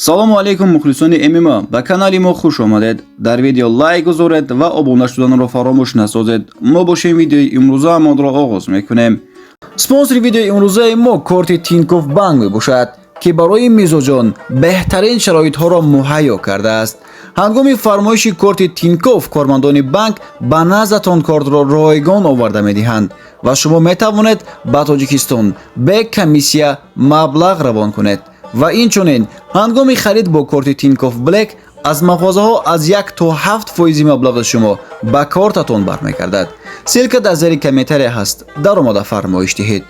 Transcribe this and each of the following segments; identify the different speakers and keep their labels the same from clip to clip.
Speaker 1: Салому алейкум, мухлисони ММА, ба канали мо хуш омадед. Дар видео лайк гузоред ва обуна шуданро фаромӯш насозед. Мо бошем, видеои имрӯзаамонро оғоз мекунем. Спонсори видеои имрӯзаи мо корти Тинькофф Банк мебошад, ки барои мизоҷон беҳтарин шароитҳоро муҳайё кардааст. Ҳангоми фармоиши корти Тинькофф кормандони банк ба наздатон кортро ройгон оварда медиҳанд ва шумо метавонед ба Тоҷикистон бе комиссия маблағ равон кунед. Ва инчунин ҳангоми харид бо корти Тинькофф Блэк аз мағозаҳо аз 1 то 7 фоизи маблағи шумо ба кортатон бармегардад. Ссылка дар зери комментария ҳаст, даромада фармоиш диҳед.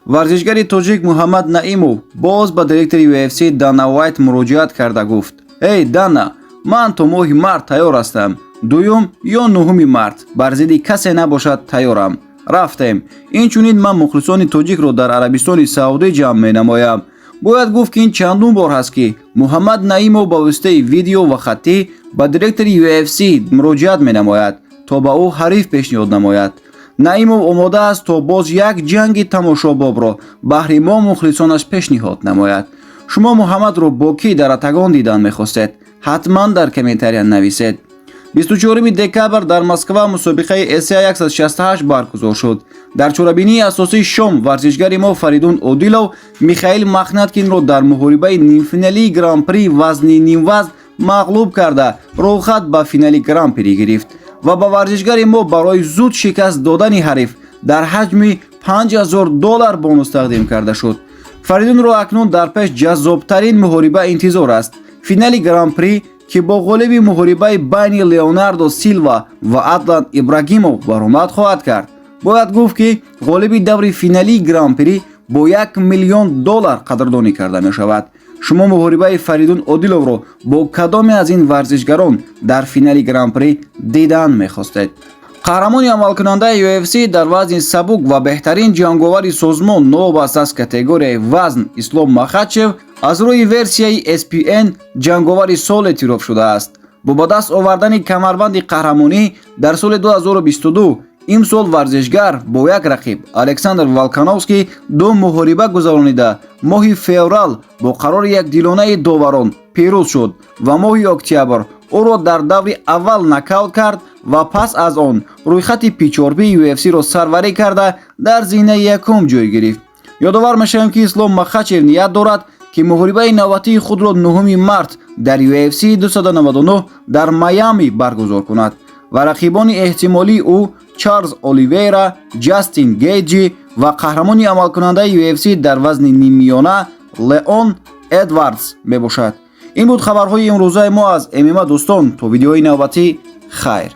Speaker 1: Варзишгари тоҷик Муҳаммад Наимов боз ба директори UFC Дана Уайт муроҷиат карда гуфт: «Эй Дана, ман то моҳи март тайёр ҳастам. Дуюм ё нуҳуми март бар зидди касе набошад, тайёрам. Рафтем!» Инчунин ман мухлисони тоҷикро дар Арабистони Саудӣ ҷамъ менамоям. Бояд гуфт, ки ин чандум бор ҳаст, ки Муҳаммад Наимов ба воситаи видео ва хаттӣ ба директори UFC муроҷиат менамояд, то ба ӯ ҳариф пешниҳод намояд. Наимов омода аст, то боз як ҷанги тамошобобро баҳри мо мухлисонаш пешниҳод намояд. Шумо Муҳаммадро бо кӣ дар октагон дидан мехостед? Ҳатман дар комментария нависед. 24 декабр дар Москва мусобиқаи ACA 168 баргузор шуд. Дар чорабинии асосии шом варзишгари мо Фаридун Одилов Михаил Махнаткинро дар муҳорибаи нимфиналии Гран-при вазни нимвазн мағлуб карда, роҳхат ба финали Гран-при гирифт. Ва ба варзишгари мо барои зуд шикаст додани ҳариф дар ҳаҷми 5000 доллар бонус тақдим карда шуд. Фаридунро акнун дар пеш ҷаззобтарин муҳориба интизор аст: финали Гран-при, ки бо ғолиби муҳорибаи байни Леонардо Силва ва Адлан Ибрагимов баромад хоҳад кард. Бояд гуфт, ки ғолиби даври финалии Гран-при бо 1 миллион доллар қадрдонӣ карда мешавад. Шумо муҳорибаи Фаридун Одиловро бо кадоме аз ин варзишгарон дар финали Гран-при дидан мехостед? Қаҳрамони амалкунандаи UFC дар вазни сабук ва беҳтарин ҷанговари созмон новобаста аз категорияи вазн Ислом Махачев аз рӯи версияи ESPN ҷанговари сол эътироф шудааст. Бо ба даст овардани камарбанди қаҳрамонӣ дар соли 2022, имсол варзишгар бо як рақиб, Александр Волкановский, ду муҳориба гузаронида, моҳи феврал бо қарори якдилонаи доварон пирӯз шуд ва моҳи октябр ӯро дар даври аввал нокаут кард ва пас аз он рӯйхати пичорби UFC-ро сарварӣ карда, дар зинаи якум ҷой гирифт. Ёдовар мешавем, ки Ислом Махачев ният дорад, ки муҳорибаи навбатии худро 9 март дар UFC 299 дар Майами баргузор кунад ва рақибони эҳтимолии ӯ Чарлз Оливейра, Ҷастин Гейҷи ва қаҳрамони амалкунандаи UFC дар вазни ниммиёна Леон Эдвардс мебошад. Ин буд хабарҳои имрӯзаи мо аз ММА. Дӯстон, то видеои навбатӣ хайр.